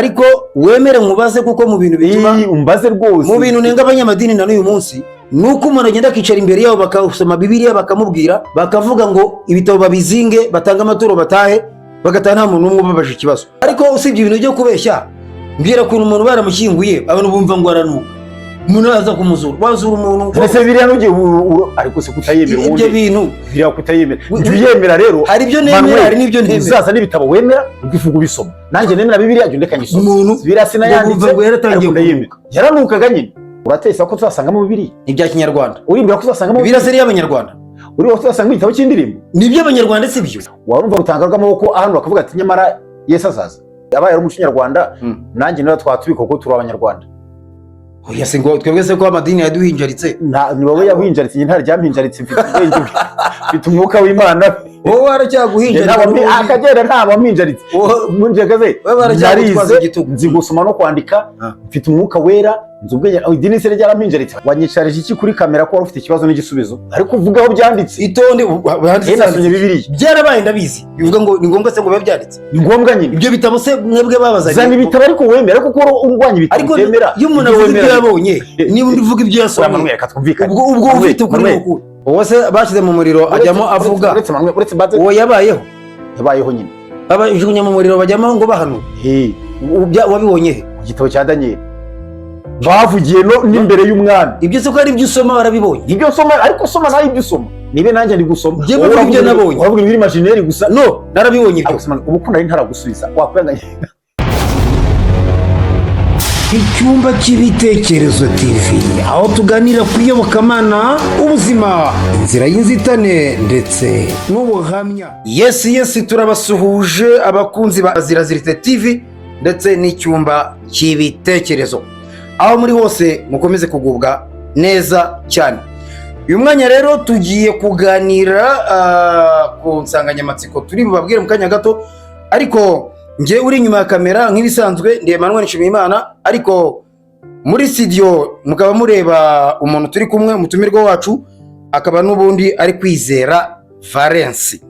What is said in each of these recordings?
Ariko wemere nkubaze, kuko mu bintu bituma Ii, umbaze rwose. Mu bintu nenga abanyamadini na n'uyu munsi ni uko umuntu agenda akicara imbere yabo, bakasoma Bibiliya, bakamubwira, bakavuga ngo ibitabo babizinge, batange amaturo, batahe, bagataha nta muntu n'umwe ubabaje ikibazo. Ariko usibye ibintu byo kubeshya, mbwira ukuntu umuntu baramushyinguye, abantu bumva ngo aranuka, umuntu aza kumuzura, wazura umuntu? Ese biriya nugiye ariko se kutayemera Ibyo ubundi bintu biriya kutayemera, jya uyemera rero. Hari ibyo nemera, Manuel, hari n'ibyo ntemera. Uzaza n'ibitabo wemera, ujye uvuga ubisoma. Nanjye nemera Bibiliya, jya undeka nyisoma. Umuntu Bibiliya sinayanditse, ngo bumva ngo yaratangiye ariko ndayemera. Yaranukaga nyine. Uratesa ko tuzasangamo Bibiliya? Ni ibya Kinyarwanda. Uribwira ko tuzasangamo? Bibiliya se ari iy'Abanyarwanda? Uribwira ko tuzasangamo igitabo cy'indirimbo? Ni iby'Abanyarwanda, si byo? Warumva rutanga rw'amaboko hano bakavuga ati nyamara Yesu azaza abaye ari umuco nyarwanda. Nanjye nawe twatubika kuko turi Abanyarwanda. Oya, se ngo twebwe se ko amadini yaduhinjaritse? Ni wowe yahinjaritse, njye nta ryampinjaritse. Mfite ubwenge, mfite umwuka w'Imana. Wowe waracyaguhinjaritse n'ubundi. Akagenda nta wampinjaritse. Munjagaze. Wowe baracyagutwaza Narize, igitugu. nzi gusoma no kwandika. Mfite umwuka wera, nzi ubwenge. Oh, idini se ryarampinjaritse? Wanyicarije iki kuri kamera ko wari ufite ikibazo n'igisubizo, ariko uvuga aho byanditse? Itonde, handitse. Njye nasomye Bibiliya. Byarabaye, ndabizi. Bivuga ngo ni ngombwa se ngo bibe byanditse? Ni ngombwa nyine. Ibyo bitabo se mwebwe babazanye? Zana ibitabo ariko wemera, kuko urwanya ibitabo Ariko utemera. iyo umuntu Ibyo avuga ibyo wemera. yabonye, niba undi uvuga ibyo Oya, yasomye, Manuel, reka twumvikane. ubwo Manuel, ufite ukuri Manuel, ni ukuri. Uwo se bashyize mu muriro ajyamo avuga? Uretse Manuel, uretse baze. Uwo yabayeho? Yabayeho nyine. Babajugunya mu muriro, bajyamo ngo bahanura? He. Wabibonye he? Mu gitabo cya Daniel bavugiye no n'imbere y'umwami. Ibyo se ko ari ibyo usoma, warabibonye? Ibyo nsoma, ariko soma nawe ibyo usoma, nibe nanjye ndi gusoma. Njye Wowe mvuga ibyo nabonye. uravuga ibiri imaginaire gusa. No, narabibonye ibyo. Ariko soma, ubu ko nari ntaragusubiza, wakwihanganye. Icyumba cy'Ibitekerezo TV, aho tuganira ku iyobokamana, ubuzima, inzira y'inzitane ndetse n'ubuhamya. Yes, turabasuhuje abakunzi ba Zirazirite TV ndetse n'Icyumba cy'Ibitekerezo. Aho muri hose mukomeze kugubwa neza cyane. Uyu mwanya rero tugiye kuganira ku nsanganyamatsiko turi bubabwire mu kanya gato, ariko njye uri inyuma ya kamera nk'ibisanzwe ndi Emmanuel Nshimiyimana, ariko muri studio mukaba mureba umuntu turi kumwe, umutumirwa wacu akaba n'ubundi ari Kwizera Valence.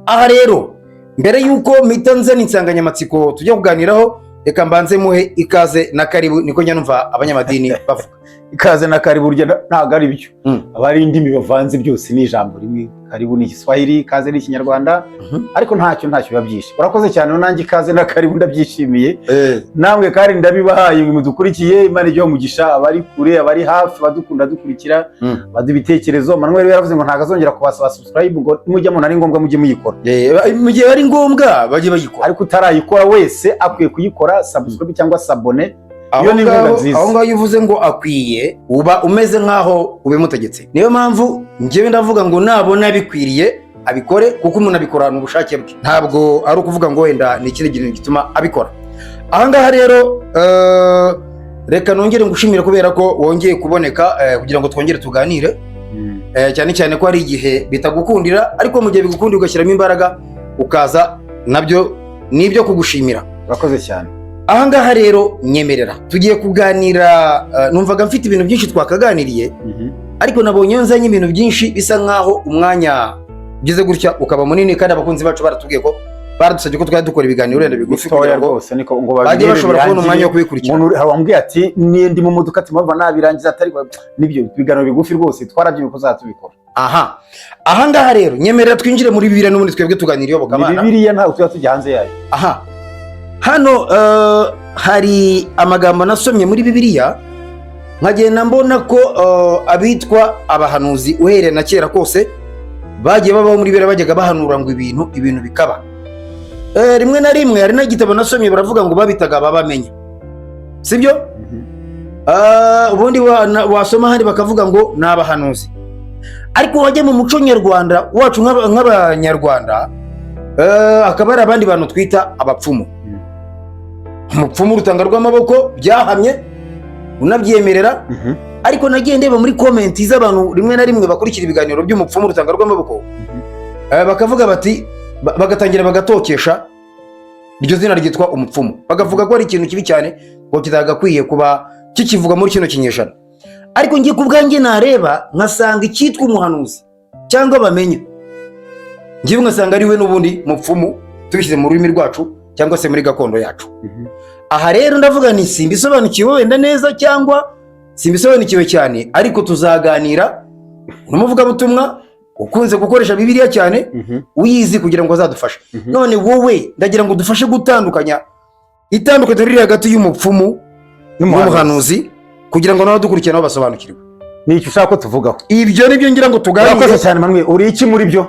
Aha rero, mbere y'uko mpita nzana insanganyamatsiko tujya kuganiraho, reka mbanze muhe ikaze na karibu, niko njya numva abanyamadini bavuga. Ikaze na karibu urya ntabwo ari byo. Aba ari indimi bavanze, byose ni ijambo rimwe. Karibu ni Igiswahili, ikaze ni Ikinyarwanda. Ariko ntacyo biba byishe. Urakoze cyane, nanjye ikaze na karibu ndabyishimiye. Namwe kandi ndabibahaye mudukurikiye. Imana ijye umugisha abari kure, abari hafi, abadukunda, dukurikira, baduha ibitekerezo. Manuel yaravuze ngo ntabwo azongera kubasaba subscribe, ngo nimujya mubona ari ngombwa mujye muyikora. Mu gihe ari ngombwa bajye bayikora. Ariko utarayikora wese akwiye kuyikora, subscribe cyangwa s'abonner. Aho Iyo ni inkunga ngaho nziza. aho ngaho iyo uvuze ngo akwiye, uba umeze nk'aho ubimutegetse. Niyo mpamvu njyewe ndavuga ngo nabona bikwiriye abikore, kuko umuntu abikorana ubushake bwe, ntabwo ari ukuvuga ngo wenda ni ikindi kintu gituma abikora. Aha ngaha rero, reka nongere ngushimire kubera ko wongeye kuboneka kugira ngo twongere tuganire, cyane cyane ko hari igihe bitagukundira, ariko mu gihe bigukundira ugashyiramo imbaraga ukaza, nabyo ni ibyo kugushimira. Urakoze cyane. Aha ngaha rero nyemerera tugiye kuganira. Numvaga mfite ibintu byinshi twakaganiriye, ariko nabonye iyo nzanye ibintu byinshi bisa nkaho umwanya ugize gutya ukaba munini, kandi abakunzi bacu baratubwiye ko baradusabye ko twajya dukora ibiganiro wenda bigufi Bitoya kugira ngo rwose, niko ngo bajye babirebe bashobora kubona birangire. umwanya wo kubikurikira. Umuntu hari wambwiye ati niyo ndi mu modoka, ati mpamvu nabirangiza atari nibyo ibiganiro bigufi rwose, twarabyibye ko tuzatubikora. Aha ngaha rero nyemerera twinjire muri Bibiliya, n'ubundi twebwe tuganira Ni iyobokamana. Bibiliya, ntabwo tuba tujya hanze yayo. Aha hano hari amagambo nasomye muri Bibiliya, nkagenda mbona ko abitwa abahanuzi uhereye na kera kose bagiye babaho muri Bibiliya, bajyaga bahanura ngo ibintu bikaba. Rimwe na rimwe hari n'igitabo nasomye baravuga ngo babitaga ababamenya, sibyo? Ubundi wasoma ahandi bakavuga ngo ni abahanuzi, ariko wajya mu muco nyarwanda wacu nk'Abanyarwanda, hakaba hari abandi bantu twita abapfumu. Umupfumu urutanga rw'amaboko byahamye unabyemerera. Ariko nagiye ndeba muri comment z'abantu rimwe na rimwe bakurikira ibiganiro by'umupfumu urutanga rw'amaboko, bakavuga bati bagatangira bagatokesha iryo zina ryitwa umupfumu, bakavuga ko ari ikintu kibi cyane, ngo kitagakwiye kuba kikivuga muri kino kinyejana. Ariko njye ku bwanjye nareba nkasanga icyitwa umuhanuzi cyangwa bamenya, njyewe ngasanga ari we n'ubundi mupfumu, tubishyize mu rurimi rwacu cyangwa se muri gakondo yacu. Aha rero ndavuga nti simbisobanukiwe wenda neza cyangwa simbisobanukiwe cyane, ariko tuzaganira n'umuvugabutumwa ukunze gukoresha Bibiliya cyane, uyizi, kugira ngo azadufashe. None wowe ndagira ngo dufashe gutandukanya itandukaniro riri hagati y'umupfumu n'umuhanuzi, kugira ngo n'abadukurikira nabo basobanukirwe. Ni icyo ushaka ko tuvugaho? Ibyo nibyo ngira ngo Urakoze tuganire. cyane, Manuel. Uri iki muri byo?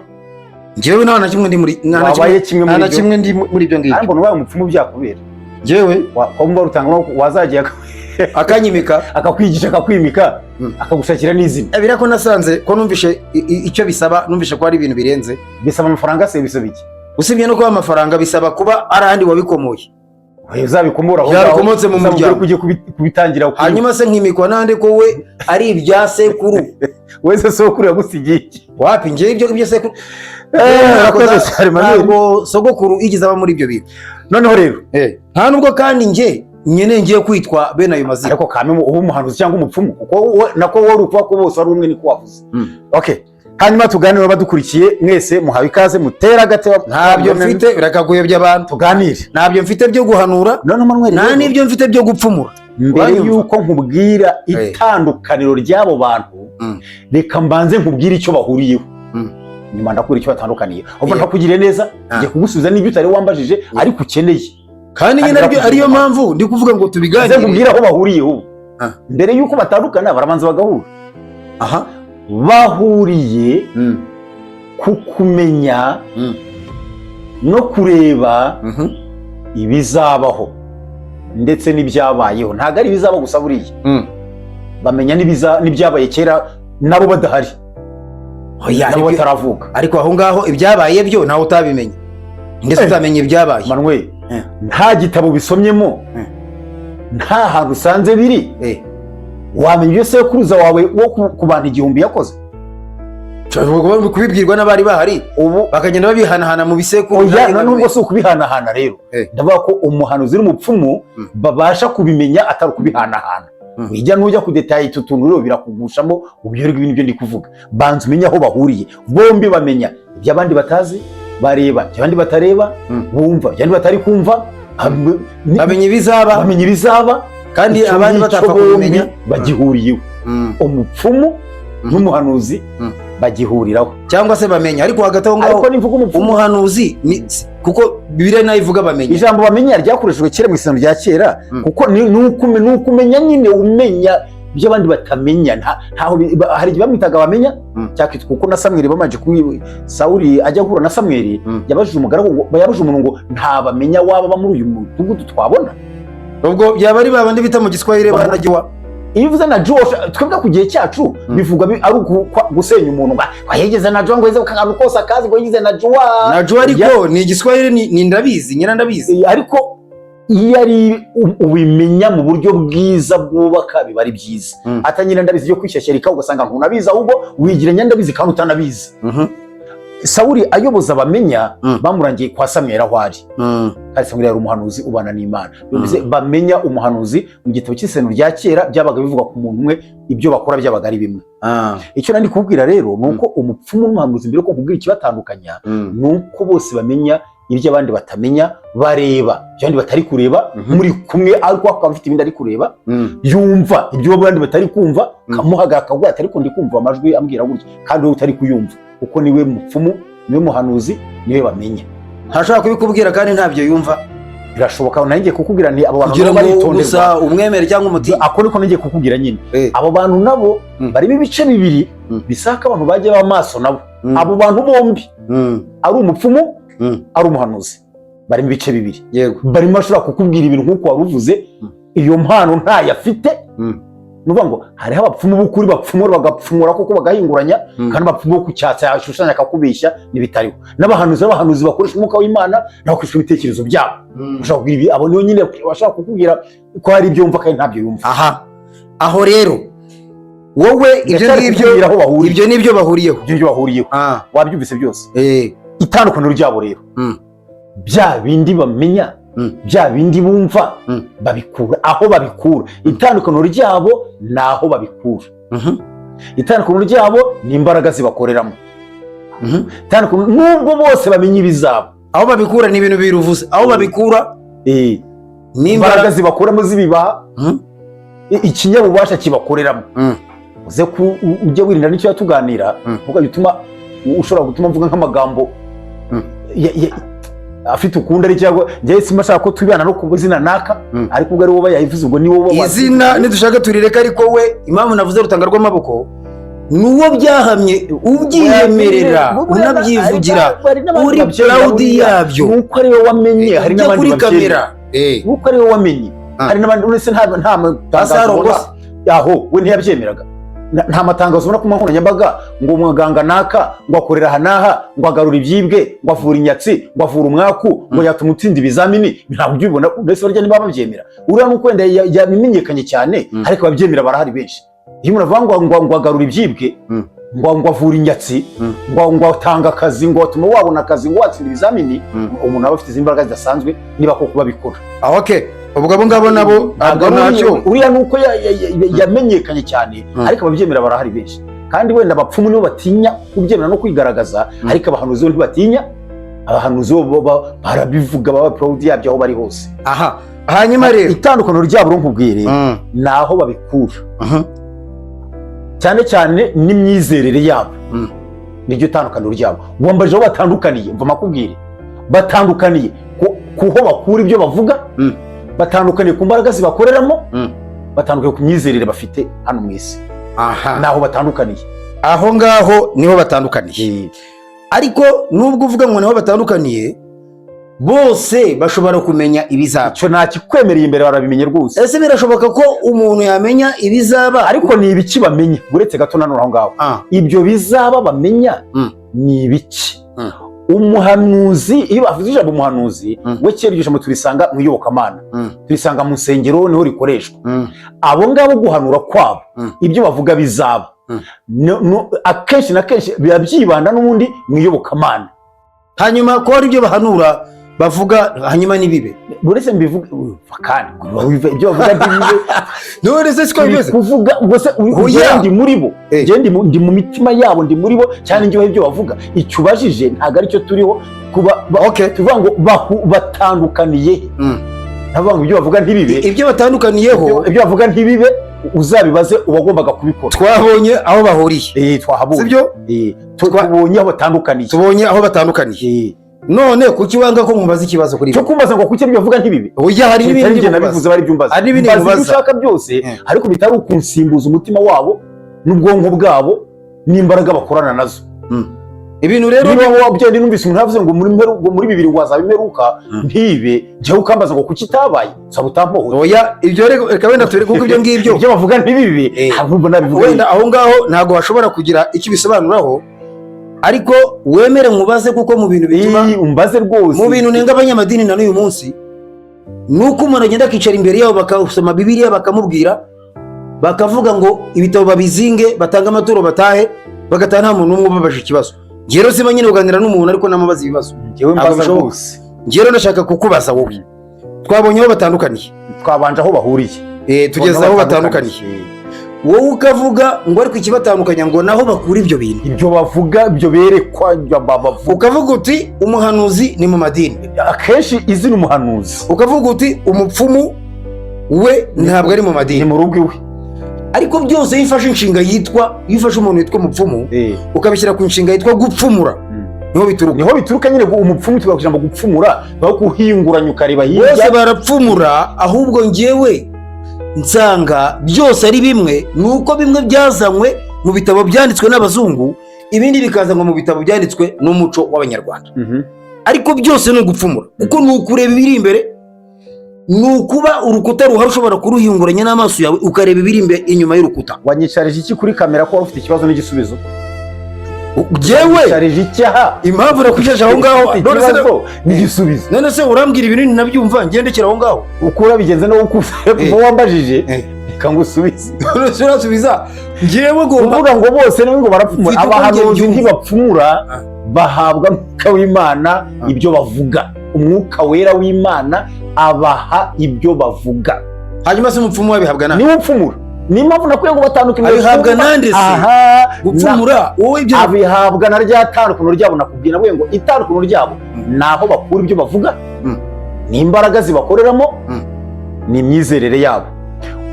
Njyewe nta na kimwe ndi muri, nta na Wabaye kimwe, kimwe nta muri na byo? kimwe ndi muri ibyo ngibyo. Ariko ubaye umupfumu byakubera. Njyewe Wumva rutanga wazagiye akanyimika. Akakwigisha, akakwimika, akagushakira n'izina. Biriya ko nasanze ko numvishe icyo bisaba, numvishe ko ari ibintu birenze. Bisaba amafaranga se? Bisaba iki? Usibye no kuba amafaranga, bisaba kuba ari ahandi wabikomoye. Oya, uzabikomora aho ngaho. Byakomotse mu Uzamubwire muryango. ko ugiye kubitangira Hanyuma se nkimikwa n'andi ko we ari ibya sekuru? Wese sokuru yagusigiye iki? Wapi, njyewe ibyo ngibyo sekuru Urakoze cyane, Manuel. ntabwo sogokuru yigeze aba muri ibyo bintu. Noneho rero, Nta nubwo kandi njye nyine ngiye kwitwa bene ayo mazina. Ariko kame uba umuhanuzi cyangwa umupfumu, kuko nako wowe uri ukuvuga ko bose ari umwe, niko wavuze. Okay, hanyuma tuganire. Abadukurikiye mwese muhawe ikaze, mutere agatebe. Ntabyo mfite, birakaguyobya abantu. Tuganire. Ntabyo mfite byo guhanura, Noneho Manuel, nta rero, n'ibyo mfite byo gupfumura. mbere Uranyumva? yuko nkubwira itandukaniro ry'abo bantu, reka mbanze nkubwire icyo bahuriyeho, nyuma ndakubwira icyo batandukaniye. Ubwo ntakugiriye neza, ngiye kugusubiza n'ibyo utari wambajije ariko ukeneye. Kandi nyine Kandi ariyo mpamvu ndi kuvuga ngo nze tubiganire. Nkubwire aho bahuriye ubu. Mbere yuko batandukana, barabanza bagahura. Bahuriye ku kumenya no kureba ibizabaho ndetse n'ibyabayeho. Ntabwo ari ibizaba gusa buriya, bamenya n'ibyabaye kera nabo badahari, Oya, nabo bataravuka. Ariko aho ngaho ibyabaye byo ntawe utabimenya, ndetse utamenya ibyabaye. Manuel, nta gitabo bisomyemo, nta hantu usanze biri, wamenya ibyo sekuruza wawe wo ku bantu 1000 yakoze? Ushobora kubibwirwa n'abari bahari, Ubu bakagenda babihanahana mu bisekuru. Oya, nubwo si ukubihanahana rero. Ndavuga ko umuhanuzi n'umupfumu babasha kubimenya atari ukubihanahana. Ujya nujya kudetaye utu tuntu rero birakugushamo ubiyoberwa. Ibintu byo ndi kuvuga, banza umenye aho bahuriye. Bombi bamenya ibyo abandi batazi, bareba ibyo abandi batareba, bumva ibyo abandi batari kumva, Bamenya ibizaba. Bamenya ibizaba. Kandi Icyo abandi ngicyo batapfa bombi kubimenya. bagihuriyeho, umupfumu n'umuhanuzi bagihuriraho. Cyangwa se bamenya, ariko hagati aho ngaho Ariko nimvuga umupfumu, umuhanuzi ni kuko Bibiliya nayo ivuga bamenya. Ijambo bamenya ryakoreshejwe kera mu Isezerano rya Kera, kuko ni ukumenya nyine, umenya ibyo abandi batamenya. Ntaho hari igihe bamwitaga bamenya, cyakitwa kuko na Samweli bamanje kumwi Sawuli ajya guhura na Samweli, yabajije umugaragu yabajije umuntu ngo ntabamenya waba aba muri uyu mudugudu twabona. Ubwo byaba ari babandi bita mu Giswahili banagiwa. Iyo uvuze na Josh, twebwe ku gihe cyacu bivugwa ari gusenya umuntu, ngo yigeze na Josh, ngo yize akantu kose akazi, ngo yize na Joa. Najua, ariko ni Igiswahili, ni ndabizi, nyina ndabizi. Ariko iyo ari ubimenya mu buryo bwiza bwubaka, biba ari byiza. Atanyina ndabizi byo kwishyashyarika, ugasanga ntunabizi, ahubwo wigira nyandabizi kandi utanabizi. Sawuli ayoboza abamenya, bamurangiye kwa Samweli aho ari, kandi Samweli yari umuhanuzi ubana n'Imana. Bivuze bamenya umuhanuzi mu gitabo cy'Isezerano rya Kera byabaga bivuga ku muntu umwe, ibyo bakora byabaga ari bimwe. Icyo nandi kubwira rero ni uko umupfumu n'umuhanuzi, mbere yuko nkubwira ikibatandukanya, ni uko bose bamenya ibyo abandi batamenya, bareba ibyo abandi batari kureba. Muri kumwe ariko akaba afite ibindi ari kureba, yumva ibyo abandi batari kumva, kamuhagarara akavuga ati: "Ariko ndi kumva amajwi ambwira gutya," kandi wowe utari kuyumva, kuko niwe mupfumu, niwe muhanuzi, niwe bamenya. Ntashobora kubikubwira kandi ntabyo yumva. Birashoboka. Nanjye kukubwira nti abo bantu Kugira nabo ngo baritonderwa. gusa umwemere cyangwa umuti. Ako niko ngiye kukubwira nyine. Abo bantu nabo barimo ibice bibiri, bisaba ko abantu bajya baba maso nabo. Abo bantu bombi, ari umupfumu, ari umuhanuzi, barimo ibice bibiri. Barimo bashobora kukubwira ibintu nk'uko wari uvuze, iyo mpano ntayo afite. Ni ukuvuga ngo hariho abapfumu b'ukuri bapfumura, bagapfumura koko, bagahinguranya, kandi abapfumu bo ku cyatsa yashushanya akakubeshya n'ibitariho, n'abahanuzi bakoresha umwuka w'Imana n'abakoresha ibitekerezo byabo. Bashobora kubwira ibi, abo niyo nyine bashobora kukubwira ko hari ibyo yumva kandi ntabyo yumva. Aha aho rero wowe ibyo Ndacyari ngibyo kukubwira aho bahuriye. Ibyo nibyo bahuriyeho. Ibyo ngibyo bahuriyeho. Wabyumvise byose. Itandukaniro ryabo rero, bya bindi bamenya, bya bindi bumva, babikura aho babikura. Itandukaniro ryabo ni aho babikura. Itandukaniro ryabo ni imbaraga zibakoreramo. Itandukaniro, nubwo bose bamenya ibizaba, Aho babikura ni ibintu bibiri uvuze, aho babikura. Imbaraga N'imbaraga zibakuramo zibibaha, ikinyabubasha kibakoreramo. Uze ku ujye wirinda n'icyo yatuganira, kuko bituma ushobora gutuma mvuga nk'amagambo afite ukundi ari, cyangwa njyewe simba ashaka ko twibana no ku izina naka, ariko ubwo ari wowe yayivuze, ubwo ni wowe. Izina nidushaka turireka, ariko we impamvu navuze rutanga rw'amaboko ni uwo byahamye, ubyiyemerera, unabyivugira, uri proud yabyo. Nuko ari wowe wamenye, hari Ujya n'abandi kuri babyemera. kamera. Nuko ari wowe wamenye, hari n'abandi uretse nta matangazo Asaro ubona. gusa. Aho we ntiyabyemeraga. Nta matangazo ubona ku nkoranyambaga ngo umuganga naka ngo akorera aha n'aha, ngo agarura ibyibwe, ngo avura inyatsi, ngo avura umwaku, ngo yatuma utsinda ibizamini. Ntabwo ujya ubibona. Mbese barya niba babyemera? Uriya nuko wenda yamenyekanye cyane, ariko ababyemera barahari benshi. Iyo umuntu avuga ngo agarura ibyibwe, ngo avura inyatsi, ngo atanga akazi, ngo atuma wabona akazi, ngo watsinda ibizamini, umuntu aba afite izi mbaraga zidasanzwe niba koko babikora. Ah, okay, ubwo abo ngabo nabo ntabwo ntacyo. Uriya ni uko yamenyekanye cyane, ariko ababyemera barahari benshi. Kandi wenda abapfumu nibo batinya kubyemera no kwigaragaza, ariko abahanuzi bo ntibatinya. Abahanuzi bo barabivuga, baba proud yabyo aho bari hose. Aha, hanyuma rero Itandukaniro ryabo rero nkubwiye rero ni aho babikura, cyane cyane n'imyizerere yabo. Niryo tandukaniro ryabo. Wambajije aho batandukaniye, mva makubwire: batandukaniye kuho bakura ibyo bavuga, batandukaniye ku mbaraga zibakoreramo, batandukaniye ku myizerere bafite hano mu isi. Naho batandukaniye. Aho ngaho niho batandukaniye. Ariko nubwo uvuga ngo niho batandukaniye, bose bashobora kumenya ibizaba. Icyo ntakikwemereye imbere, barabimenye rwose. Ese birashoboka ko umuntu yamenya ibizaba? Ariko ni ibiki bamenya? Uretse gato nanone aho ngaho, ibyo bizaba bamenya ni ibiki? Umuhanuzi, iyo bavuze ijambo umuhanuzi, we kera iryo jambo turisanga mu iyobokamana, turisanga mu nsengero, niho rikoreshwa. Abo ngabo guhanura kwabo, ibyo bavuga bizaba, akenshi na kenshi biba byibanda n'ubundi mu iyobokamana. Hanyuma ko hari ibyo bahanura bavuga hanyuma ntibibe? Uretse mbivuge, umva kandi ngo ibyo bavuga ntibibe. None se siko Turi bimeze? kuvuga ubwo se Oya. njyewe ndi muri bo? Njyewe ndi mu mitima yabo, ndi muri bo cyane, njyewe ibyo bavuga, icyo ubajije ntabwo aricyo turiho kuba tuvuga ngo batandukaniye he? Ndavuga ngo ibyo bavuga ntibibe. Ibyo batandukaniyeho. Ibyo bavuga ntibibe, uzabibaze uwagombaga kubikora. Twabonye aho bahuriye. Twahabonye. Sibyo? Tubonye aho batandukaniye. Tubonye aho batandukaniye. None kuki wanga ko nkubaza ikibazo kuri Cyo ibyo? kumbaza ngo kuki ibyo bavuga ntibibe? Oya, hari Bitari n'ibindi njye nkubaza. nabivuze, bari byumbaza. Hari n'ibindi Mbaza ibyo nkubaza. ushaka byose, ariko bitari ukunsimbuza umutima wabo n'ubwonko bwabo n'imbaraga bakorana nazo. Ibintu rero Niba wabyenda numvise umuntu yavuze ngo ngo muri bibiri ngo hazaba imperuka, ntibe, njyewe ukambaza ngo kuki itabaye, saba utampohoye. Oya, ibyo reka wenda turi kuko ibyo ngibyo Ibyo bavuga ntibibe, ntabwo mbona nabivuga. Wenda aho ngaho ntabwo washobora kugira icyo ubisobanuraho, ariko wemere nkubaze, kuko mu bintu bituma Umbaze rwose. Mu bintu nenga abanyamadini na n'uyu munsi ni uko umuntu agenda akicara imbere yabo, bakasoma Bibiliya, bakamubwira, bakavuga ngo ibitabo babizinge, batange amaturo, batahe, bagataha nta muntu n'umwe ubabaje ikibazo. Njye rero siba nyine kuganira n'umuntu ariko namubaza ibibazo. Njyewe Ntabwo mbaza bishoboka. rwose. Njye rero ndashaka kukubaza wowe. Twabonye aho batandukaniye. Twabanje aho bahuriye. Tugeze aho batandukaniye, wowe ukavuga ngo ariko ikibatandukanya ngo naho bakura ibyo bintu. Ibyo bavuga, ibyo berekwa, ibyo bavuga. Ukavuga uti umuhanuzi ni mu madini. Akenshi izina umuhanuzi. Ukavuga uti umupfumu we ntabwo ari mu Ni madini. mu rugo iwe. Ariko byose iyo ufashe inshinga yitwa, iyo ufashe umuntu witwa umupfumu, ukabishyira ku nshinga yitwa gupfumura, niho bituruka. Niho bituruka nyine. Umupfumu tuvuga ku ijambo gupfumura, aho kuhinguranya ukareba Bose hirya. barapfumura. Ahubwo njyewe nsanga byose ari bimwe, ni uko bimwe byazanywe mu bitabo byanditswe n'abazungu, ibindi bikazanwa mu bitabo byanditswe n'umuco w'Abanyarwanda. Ariko byose ni ugupfumura, kuko ni ukureba ibiri imbere, ni ukuba urukuta ruhari ushobora kuruhinguranya n'amaso yawe, ukareba ibiri imbere, inyuma y'urukuta. Wanyicarije iki kuri kamera ko wari ufite ikibazo n'igisubizo? Njyewe Wanyicarije icyaha? Impamvu nakwicaje aho ngaho, Ufite none se ikibazo n'igisubizo. None se urambwira ibintu nabyumva, ngendekera aho ngaho? Uko urabigenza no kuva wambajije, reka ngusubize. None se urasubiza? Njyewe ngomba Kuvuga ngo bose niwe ngo barapfumura. Mfite uko Abahanuzi njye mbyumva. ntibapfumura, bahabwa Umwuka w'Imana. Ibyo bavuga, Umwuka Wera w'Imana abaha ibyo bavuga. Hanyuma se umupfumu wabihabwa nawe? Niwe upfumura. Niyo mpamvu nakwiye ngo batandukanye. Abihabwa nande se? Aha. Gupfumura wowe ibyo Abihabwa na rya tandukaniro ryabo nakubwiye. Navuye ngo itandukaniro ryabo ni aho bakura ibyo bavuga, ni imbaraga zibakoreramo. Ni imyizerere yabo.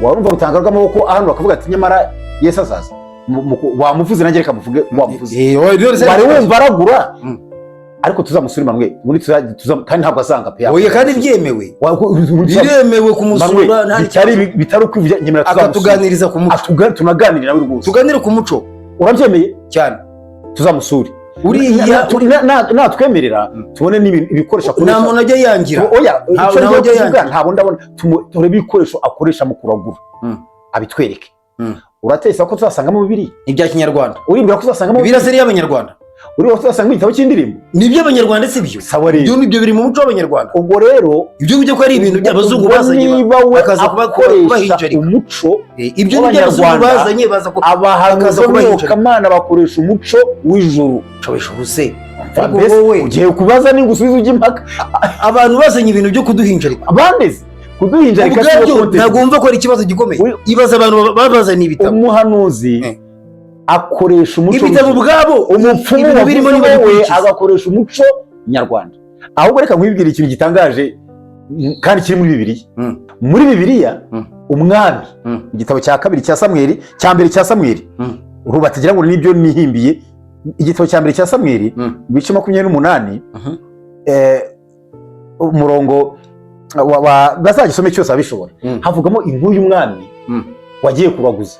Warumva rutanga rw'amaboko hano bakavuga ati: "Nyamara Yesu azaza." Wamuvuze, nanjye reka muvuge, wamuvuze. Wari wumva aragura? Ariko tuzamusure, Manuel, ubundi kandi ntabwo azanga pe. Oya, kandi byemewe, biremewe kumusura. Manuel, nta bitari ukwivugira, nyemera tuzamusure. Akatuganiriza ku muco. Tunaganire nawe rwose. Tuganire ku muco. Urabyemeye? Cyane. Tuzamusure. Uriya Natwemerera tubone ibikoresho nta akoresha. muntu ajya yangira. Oya, icyo ntawe ngiye ujya kuvuga, yangira. ntabwo ndabona, turebe ibikoresho akoresha mu kuragura, abitwereke. Uratekereza ko tuzasangamo Bibiliya? Ni ibya Kinyarwanda. Uribwira ko tuzasangamo? Bibiliya se y'Abanyarwanda? Uribwira ko tuzasangamo igitabo cy'indirimbo? Ni iby'Abanyarwanda, si byo? Sawa rero. Ibyo nibyo biri mu muco w'Abanyarwanda. Ubwo rero Ibyo ngibyo ko ari ibintu by'abazungu ubwo bazanye niba we bakaza akoresha kubahinjarika. umuco Ibyo ni iby'abazungu w'Abanyarwanda, bazanye, baza abahanuzi bakaza kubahinjarika. b'iyobokamana bakoresha umuco w'ijuru. Ubuse ariko Mbese wowe ugiye kubaza ningusubiza ujya impaka. Abantu bazanye ibintu byo kuduhinjarika. Bandeze kuduhinjarika si Ubwabyo wo context. ntabwo wumva ko ari ikibazo gikomeye? Ibaza abantu babazaniye ibitabo. Umuhanuzi akoresha umuco Ibitabo w'ijuru. ubwabo, Umupfumu ibintu birimo wavuze niba wowe bikurikiza. agakoresha umuco nyarwanda. Ahubwo reka nkwibwire ikintu gitangaje kandi kiri muri Bibiliya. Muri Bibiliya, umwami, igitabo cya kabiri cya Samweli, cya mbere cya Samweli, ubu batagira ngo nibyo nihimbiye, igitabo cya mbere cya Samweli, ibice 28, umurongo bazagisome cyose abishobora, havugamo inkuru y'umwami wagiye kuraguza,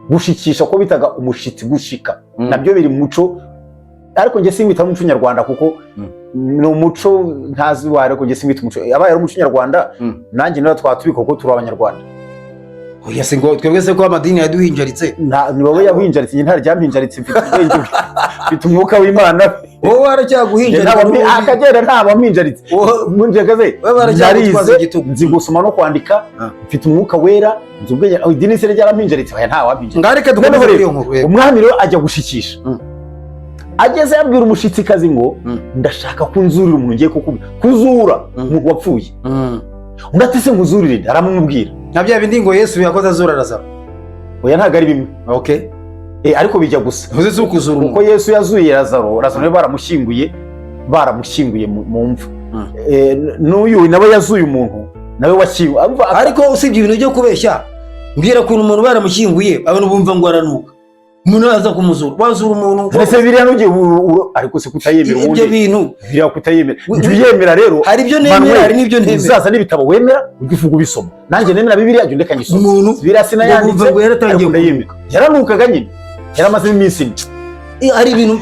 gushikisha, ko bitaga umushitsi, gushika. Nabyo biri mu muco, ariko njye sinwita umuco nyarwanda kuko ni umuco ntazi uwo, ariko njye sinwita umuco. Abaye ari umuco nyarwanda, nanjye nawe twatubika kuko turi Abanyarwanda. Oya se, ngo twebwe se ko amadini yaduhinjaritse? Ni wowe yahinjaritse, njye nta ryampinjaritse. Mfite ubwenge, mfite umwuka w'Imana. Wowe Njye waracyaguhinjarika n'ubundi. Akagenda nta wampinjaritse. Munjagaze. Wowe baracyagutwaza Narize, igitugu. nzi gusoma no kwandika, mfite umwuka wera, nzi ubwenge. Oh, idini se ryarampinjaritse? Oya, nta wampinjaritse. Ngaho reka dukomeze Noneho kuri rero, iyo nkuru, yego. umwami rero ajya gushikisha. Ageze yabwira umushitsikazi ngo: "Ndashaka ko unzurira umuntu ngiye kukubwira." Kuzura umuntu wapfuye. Undi ati: "Se nkuzurire?" Aramumubwira. Nka bya bindi ngo Yesu yakoze azura Lazaro. Oya, ntabwo ari bimwe. Okay. Ariko bijya gusa. Ntuzi si ukuzura Kuko umuntu. Yesu yazuye Lazaro, Lazaro nawe baramushyinguye mu mva. N'uyu nawe yazuye umuntu nawe washyinguye. Ariko usibye ibintu byo kubeshya, mbwira ukuntu umuntu baramushyinguye, abantu bumva ngo aranuka, umuntu aza kumuzura, wazura umuntu? Ese biriya nugiye ariko se kutayemera Ibyo ubundi bintu biriya kutayemera, jya uyemera rero. Hari ibyo nemera, Manuel, hari n'ibyo ntemera. Uzaza n'ibitabo wemera, ujye uvuga ubisoma. Nanjye nemera Bibiliya, jya undeka nyisoma. Umuntu Bibiliya sinayanditse, ngo bumva ngo yaratangiye ariko ndayemera. Yaranukaga nyine, yaramazemo iminsi 4. Hari ibintu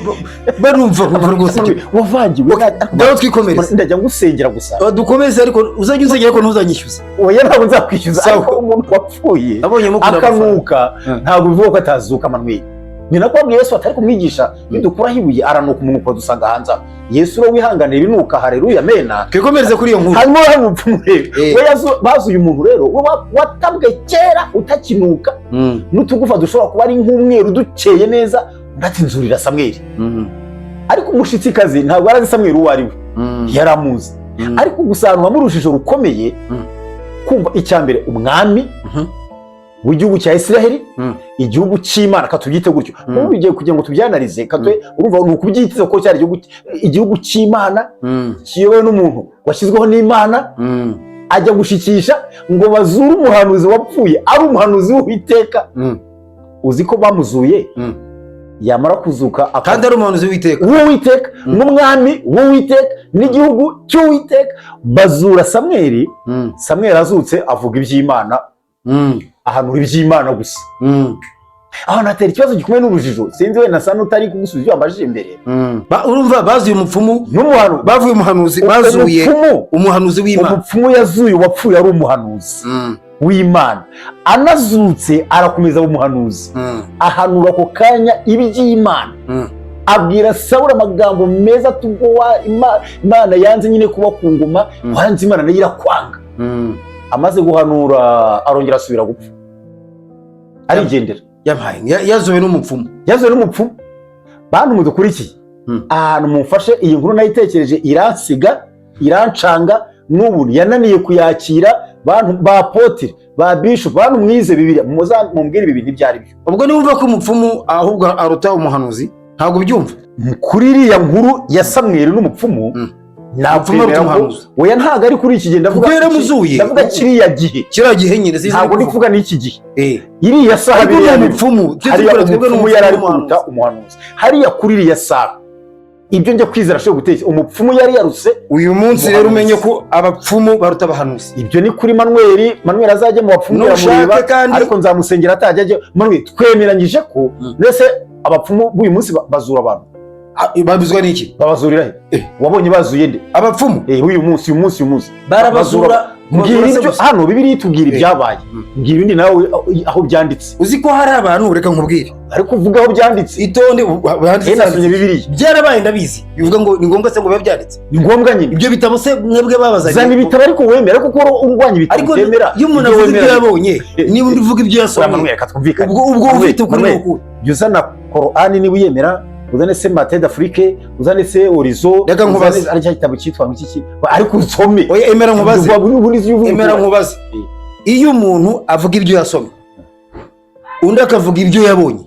barumva kumva rwose. Wavangiwe. Ngaho twikomereze. Ndajya ngusengera gusa. Dukomeze, ariko uzajya unsengera ariko ntuzanyishyuze. Oya, ntabwo nzakwishyuza. Sawa. Ariko umuntu wapfuye Nabonye mukunda amafaranga. akanuka, ntabwo bivuga ko atazuka. Manuel, ni nako wabwiye Yesu atari kumwigisha: "Nidukuraho ibuye aranuka, umunuko dusanga hanze aho." Yesu uro wihanganira ibinuka, hareruya, mena. Twikomereze kuri iyo nkuru. Hanyuma hari umupfumu rero, we bazuye umuntu rero, we watabwe kera utakinuka, n'utugufa dushobora kuba ari nk'umweru dukeye neza. Undi ati: "Nzurira Samweli." Ariko umushitsikazi ntabwo arazi Samweli uwo ari we, yari amuzi. Ariko gusa ahantu hamwe urujijo rukomeye, kumva icya mbere umwami w'igihugu cya Isiraheli, igihugu cy'Imana, katubyite gutyo. Ubu bigiye kugira ngo tubyanarize, urumva ni ukubyitiza ko cyari igihugu cy'Imana kiyobowe n'umuntu washyizweho n'Imana, ajya gushikisha ngo bazure umuhanuzi wapfuye ari umuhanuzi w'Uwiteka. Uzi ko bamuzuye, yamara kuzuka Kandi ari umuhanuzi w'Uwiteka. W'Uwiteka, n'umwami w'Uwiteka, n'igihugu cy'Uwiteka, bazura Samweli. Samweli azutse avuga iby'Imana, ahanura iby'Imana gusa. Ahantu hatera ikibazo gikomeye n'urujijo, sinzi wenda nasa n'utari kugusubiza ibyo wambajije imbere. Urumva bazuye umupfumu N'umuhanuzi. Bavuye umuhanuzi, bazuye Umupfumu. umuhanuzi w'Imana. Umupfumu yazuye uwapfuye ari umuhanuzi w'Imana, anazutse arakomeza aba umuhanuzi, ahanura ako kanya iby'Imana, abwira Sawuli amagambo meza ati: "Ubwo Imana yanze nyine kuba ku ngoma, wanze Imana nayo irakwanga." Amaze guhanura arongera asubira gupfa, arigendera. Yampaye yazuwe n'umupfumu. Yazuwe n'umupfumu. Bantu mudukurikiye, ahantu mumfashe, iyi nkuru nayitekereje iransiga, irancanga, n'ubu yananiye kuyakira. Bantu ba apôtre, ba bishop, bantu mwize Bibiliya, mumbwire ibi bintu ibyo ari byo. Ubwo niwumva ko umupfumu ahubwo aruta umuhanuzi, ntabwo ubyumva? Kuri iriya nkuru ya Samweli n'umupfumu, Umupfumu aruta Nakwemera ko umuhanuzi. Oya, ntabwo ari kuri iki gihe ndavuga. Kuko yaramuzuye. Ndavuga kiriya gihe. Kiriya gihe nyine zizi. Ntabwo ndi kuvuga n'iki gihe. Iriya saha Ariko ni biriya bintu. umupfumu. Ibyo Hariya dukora twebwe ni umupfumu yari ari n'umuhanuzi. kuruta umuhanuzi hariya kuri iriya saha. Ibyo njya kwizera ashobora gutekereza, umupfumu yari yaruse Uyu munsi rero umuhanuzi. Umenye ko abapfumu baruta abahanuzi. Ibyo ni kuri Manuel. Manuel azajya mu bapfumu Nushake biramureba, kandi- ariko nzamusengera atajya ajya. Manuel, twemeranyije ko mbese abapfumu b'uyu munsi bazura abantu? Ah, babizwa n'iki? Babazurira he? Wabonye bazuye nde? Abapfumu? Uyu munsi, uyu munsi, uyu munsi Barabazura. Mbwira. Kubazura se Ibyo gusa. hano Bibiliya itubwira ibyabaye. Mbwira ibindi nawe aho byanditse. Uzi ko hari abantu, reka nkubwire. Ariko uvuga aho byanditse. Itonde, handitse. Nasomye Bibiliya. Byarabaye, ndabizi. Bivuga ngo ni ngombwa se ngo bibe byanditse? Ni ngombwa nyine. Ibyo bitabo se mwebwe babazanye? Zana ibitabo, ariko wemera kuko urwanya ibitabo Ariko utemera. iyo umuntu Ibyo avuga ibyo wemera. yabonye, niba undi uvuga ibyo Oya, yasomye, Manuel, reka twumvikane. ubwo Manuel, ufite ukuri Manuel, ni ukuri. Jya uzana Korani niba uyemera, uzane se Matin d'Afrique, uzane se Horizon. Reka nkubaze. Uzane ari cya gitabo cyitwa ngo iki, ariko usome. Oya, emera nkubaze. Ubu nizi uvuga Emera ukuri. nkubaze. Iyo umuntu avuga ibyo yasomye, undi akavuga ibyo yabonye,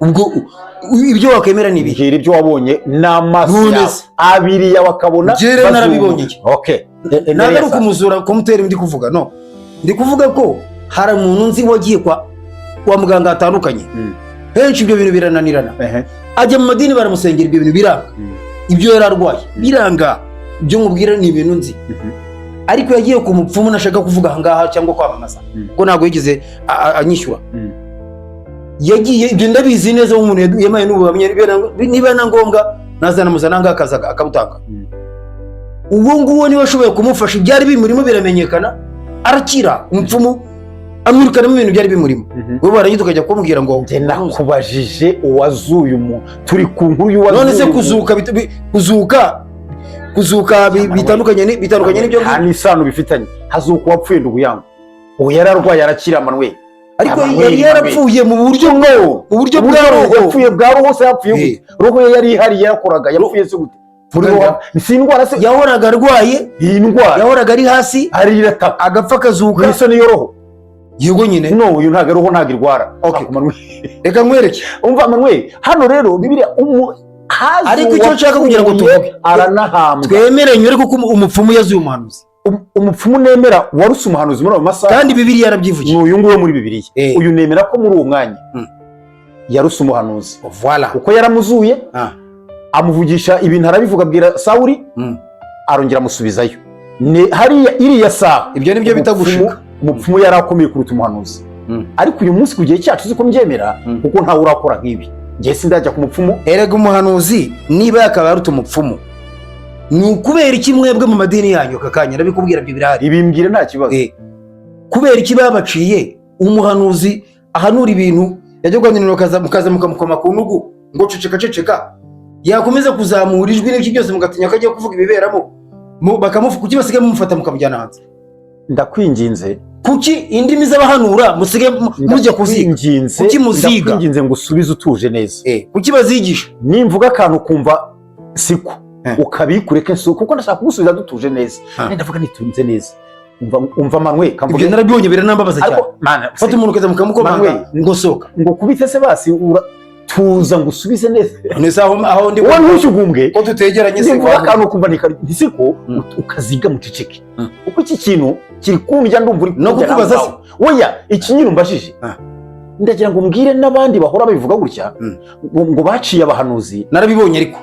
ubwo ibyo wakwemera ni ibihe? Mbwira ibyo wabonye n'amaso None yawe se. abiri yawe akabona. Njye rero Bazungu. narabibonye njye. Okay. Ntabwo ari ukumuzura kumutera, ndi kuvuga no ndi kuvuga ko hari umuntu nzi wagiye kwa muganga hatandukanye henshi, ibyo bintu birananirana. Ajya mu madini baramusengera, ibyo bintu biranga. Ibyo yari arwaye biranga. Ibyo nkubwira ni ibintu nzi. Ariko yagiye ku mupfumu, nashaka kuvuga ahangaha cyangwa kwamamaza, kuko ntabwo yigeze anyishyura. Yagiye, ibyo ndabizi neza, nk'umuntu yemaye n'ubuhamya, niba na ngombwa nazanamuzana ahangaha akaza akabutanga. Uwo nguwo niwe washoboye kumufasha, ibyari bimurimo biramenyekana, arakira. Umupfumu amwirukanamo ibintu byari bimurimo. Wowe warangiza ukajya kumubwira ngo Njye nakubajije uwazuye umuntu, turi ku nkuru y'uwazuye None se umuntu. kuzuka kuzuka bitandukanye n'ibyo Nta ngibyo? n'isano bifitanye. Hazuka uwapfuye, nduguyango. Uwo yari arwaye arakira, Manuel. Ariko Manuel, yari Manuel. yarapfuye mu buryo No. mu buryo bwa roho. Yapfuye bwa roho se? Yapfuye gute? Roho ye yari ihari, yarakoraga. Yapfuye se gute? Muri roho si indwara se? Yahoraga arwaye. Iyi ndwara. Yahoraga ari hasi. Ari irataka. Agapfa, akazuka. Ni niyo roho? Yego nyine. No, uyu ntabwo ari roho, ntabwo irwara. Okay. Ako, Manuel. Reka nkwereke. Umva Manuel, hano rero Bibiliya umu haza Ariko icyo nshaka kugira ngo uwapfuye tuvuge. aranahambwa. Twemeranye ariko ko umupfumu yazuye umuhanuzi? Umupfumu nemera waruse umuhanuzi muri ayo masaha, Kandi Bibiliya yarabyivugiye. ni uyu nguyu wo muri Bibiliya. Uyu nemera ko muri uwo mwanya yaruse umuhanuzi, Voilà. kuko yaramuzuye, amuvugisha ibintu, arabivuga, abwira Sawuri, arongera amusubizayo. Ni hariya iriya saha. Ibyo nibyo bita gushika. Umupfumu yari akomeye kuruta umuhanuzi. Ariko uyu munsi ku gihe cyacu uzi ko mbyemera, kuko ntawe urakora nk'ibi. Njye sindajya ku mupfumu. Erega umuhanuzi niba yakaba yaruta umupfumu, ni ukubera iki mwebwe mu madini yanyu aka kanya, ndabikubwira, ibyo birahari. Ibimbwire, nta kibazo. Kubera iki babaciye umuhanuzi ahanura ibintu, yajya guhanura mukaza mukamukoma ku ntugu ngo ceceka ceceka, yakomeza kuzamura ijwi n'ibiki byose mugatinya ko agiye kuvuga ibiberamo, kuki basigaye mumufata mukamujyana hanze? Ndakwinginze. Kuki indimi z'abahanura musigaye mujya kuziga? Ndakwinginze. Kuki muziga? Ndakwinginze ngo usubize utuje neza. Kuki bazigisha? Nimvuga akantu ukumva siko, ukabikureke nso, kuko ndashaka kugusubiza dutuje neza. Ndavuga nitunze neza. Umva, umva Manuel, kamvuge. Ibyo narabibonye, biranambabaza cyane. Ariko mana, Fata umuntu ukaza mukamukomanga Manuel. ngo sohoka. Ngo kubite se basi, tuza ngo usubize neza. None se aho ndi Wowe ntushyugumbwe. ko tutegeranye se? Nimvuga akantu ukumva ntisiko, ukaziga muceceke, kuko iki kintu kiri kundya, ndumva uri No kundya kukubaza nawe se? ubwawe. Oya, iki nyine umbajije, ndagira ngo mbwire n'abandi bahora babivuga gutya, ngo baciye abahanuzi. Narabibonye ariko.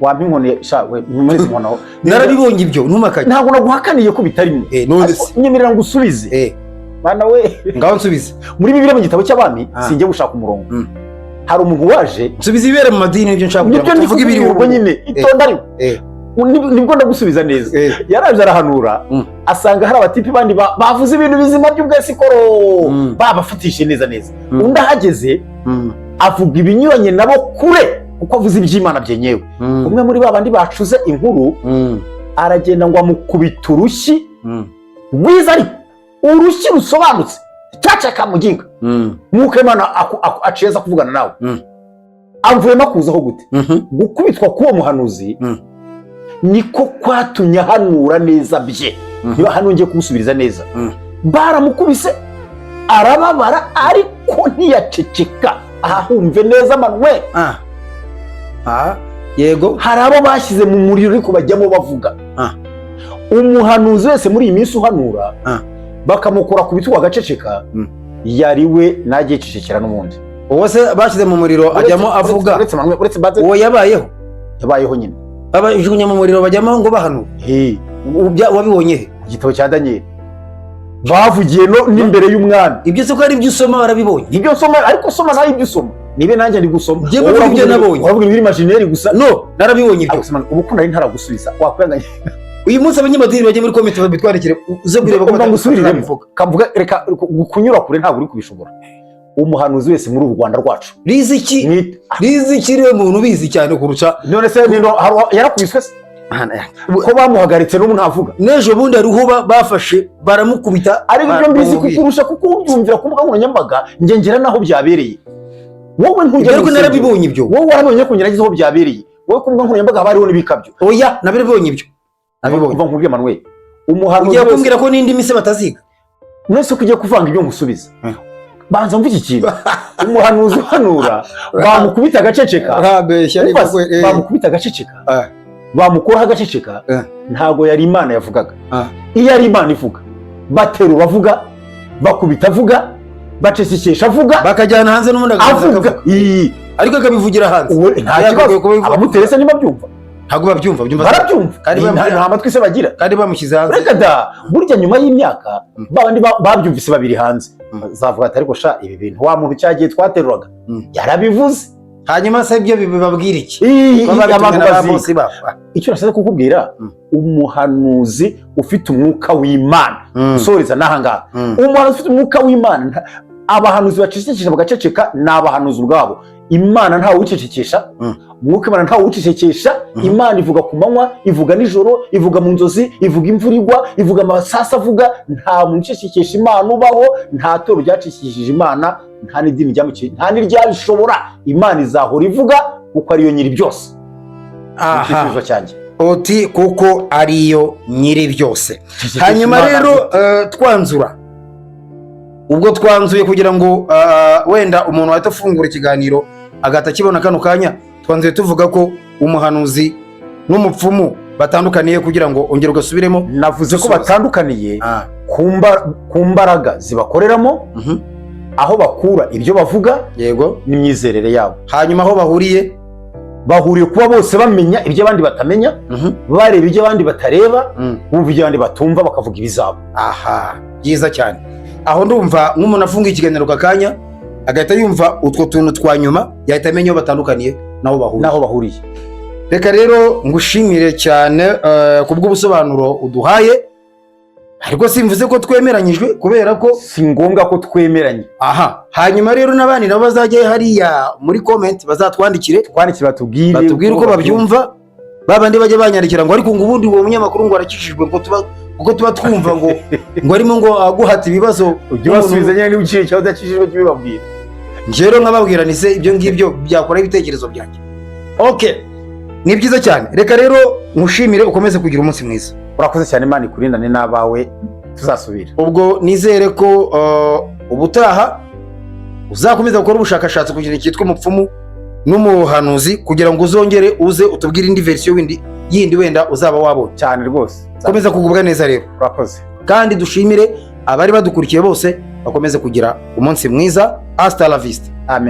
Wampa inkoni sha we, muri izi nkono. Narabibonye ibyo, ntumakanye. Ntabwo naguhakaniye ko bitarimo. None Ariko se nyemerera ngo usubize. Bana we. Ngaho nsubize. Muri Bibiliya, mu gitabo cy'Abami, sinjye gushaka umurongo, hari umuntu waje. Nsubize ibibera mu madini, nibyo nshaka kugira Nibyo ngo ndi tuvuge ibiri kubwira ubwo nyine, itonda ariko. Nibwo ndagusubiza neza. Yaraje arahanura, asanga hari abatipi bandi bavuze ibintu bizima by'ubwesikoro, babafatishije neza neza. Undi ahageze avuga ibinyuranye nabo kure, kuko avuze iby'Imana byenyewe. Umwe muri ba bandi bacuze inkuru aragenda ngo amukubita urushyi rwiza, ariko urushyi rusobanutse, cacaka muginga. Mwuka w'Imana aciye aza kuvugana nawe. Amvuyemo akuzaho gute? Gukubitwa k'uwo muhanuzi niko kwatumye ahanura neza bye. Niba hano ngiye kumusubiriza neza, baramukubise arababara, ariko ntiyaceceka. Aha humve neza, Manuel. Ah. Ah. Yego. Hari abo bashyize mu muriro ariko bajyamo bavuga. Umuhanuzi wese muri iyi minsi uhanura bakamukura ku bitugu agaceceka, yari we najye yicecekera n'ubundi. Uwo se bashyize mu muriro ajyamo avuga? Uretse Manuel, uretse mbanze. Uwo yabayeho? Yabayeho nyine. Babajugunya mu muriro bajyamo ngo bahanura? He. Wabibonye he? Mu gitabo cya Daniyeli bavugiye no n'imbere y'umwami. Ibyo se ko ari ibyo usoma, warabibonye? Ibyo nsoma, ariko soma nawe ibyo usoma, nibe nanjye ndi gusoma. Njye Wowe mvuga ibyo uravuga nabonye. Uravuga ibiri imaginaire gusa. No, narabibonye ibyo. Ariko soma, ubu ko nari ntaragusubiza, wakwihanganye. Uyu munsi abanyamadini bajya muri comment babitwandikire, uze kureba ko Umva ngusubiriremo. batabivuga. Kavuga, reka kunyura kure, ntabwo uri kubishobora. Umuhanuzi wese muri uru Rwanda rwacu Riziki ni Riziki niwe muntu ubizi cyane kurusha. None se yarakubiswe se ko bamuhagaritse n'ubu ntavuga? N'ejo bundi hariho bafashe baramukubita. Ariko ibyo mbizi Baramubwira. kukurusha, kuko ubyumvira ku mbuga nkoranyambaga, njye ngera naho byabereye, wowe ntujya Ibyo ariko mu rusengero. Narabibonye ibyo. Wowe warabonye ko ngerageza aho byabereye, wowe ku mbuga nkoranyambaga haba hariho n'ibikabyo. Oya, nabibonye ibyo, nabibonye. Kuva nkubwiye Manuel, umuhanuzi Ugiye wese kumbwira ko n'indimi se bataziga? None se ko ugiye kuvanga ibyo ngusubiza? Banza mve iki kintu: umuhanuzi uhanura bamukubita agaceceka. Urabeshya. Umva se, bamukubita agaceceka, bamukuraho agaceceka, ntabwo yari Imana yavugaga. Iyo ari Imana ivuga, baterura avuga, bakubita avuga, bacecekesha avuga. Bakajyana hanze n'ubundi agakomeza Avuga. akavuga. Ii, Ariko akabivugira hanze. Uwo nta Yagakwiye kibazo. kuba bivuga. Abamuterese ntibabyumva? Ntabwo babyumva, byumva. Barabyumva. Kandi Nta matwi se bagira? Kandi bamushyize hanze. Reka da, burya nyuma y'imyaka babandi babyumvise babiri hanze bazavuga ati: "Ariko sha, ibi bintu wa muntu cyagiye twateruraga yarabivuze." Hanyuma se ibyo bibabwira iki? Ii, Baba abantu babitumwe na ba baziga. boss babo. Icyo nashatse kukubwira, umuhanuzi ufite umwuka w'Imana, usoreza n'aha ngaha, umuhanuzi ufite umwuka w'Imana, abahanuzi bacecekesha bagaceceka ni abahanuzi ubwabo. Imana ntawe uwicecekesha. Umwuka w'Imana ntawe uwicecekesha. Imana ivuga ku manywa, ivuga nijoro, ivuga mu nzozi, ivuga imvura igwa, ivuga amasasu avuga. Nta muntu ucecekesha Imana ubaho, nta toro ryacecekesheje Imana, nta n'idini ryamukiye, nta n'iryabishobora. Imana izahora ivuga kuko ariyo nyiri byose. Aha. Igisubizo cyanjye. Uti kuko ariyo nyiri byose. Cecekesha Hanyuma Imana. rero twanzura, ubwo twanzuye kugira ngo wenda umuntu wahita afungura ikiganiro agahita akibona kano kanya, twanzuye tuvuga ko umuhanuzi n'umupfumu batandukaniye, kugira ngo ongera ugasubiremo. Navuze ko Dusoza. batandukaniye ku mbaraga zibakoreramo, aho bakura ibyo bavuga n'imyizerere yabo. Hanyuma aho bahuriye? Bahuriye kuba bose bamenya ibyo abandi batamenya, bareba ibyo abandi batareba, bumva ibyo abandi batumva, bakavuga ibizabo. Aha, byiza cyane. Aho ndumva nk'umuntu afunga ikiganiro aka kanya agahita yumva utwo tuntu twa nyuma, yahita amenya aho batandukaniye n'aho bahuriye. N'aho bahuriye. Reka rero ngushimire cyane ku bw'ubusobanuro uduhaye, ariko simvuze ko twemeranyijwe kubera ko Si ngombwa ko twemeranye. Aha, hanyuma rero n'abandi nabo bazajya hariya muri comment bazatwandikire. Twandikire batubwire. Batubwire uko babyumva. Babandi bajya banyandikira ngo: "Ariko ngo ubundi uwo munyamakuru ngo arakijijwe?" Ngo tuba kuko tuba twumva ngo arimo ngo aguhata ibibazo. Ujye ubasubiza nyine, niba uciye cyangwa udakijijwe jya ubibabwira. Njye rero nkababwira ni se ibyo ngibyo byakora ibitekerezo byanjye. Okay, ni byiza cyane. Reka rero nkushimire, ukomeze kugira umunsi mwiza. Urakoze cyane, Imana ikurindane n'abawe, tuzasubira. Ubwo nizere ko ubutaha uzakomeza gukora ubushakashatsi kugira cyitwa umupfumu n'umuhanuzi, kugira ngo uzongere uze utubwire indi version windi yindi wenda uzaba wabonye. Cyane rwose. Komeza kugubwa neza rero. Urakoze. Kandi dushimire abari badukurikiye bose, bakomeze kugira umunsi mwiza. Hasta la vista. Amen.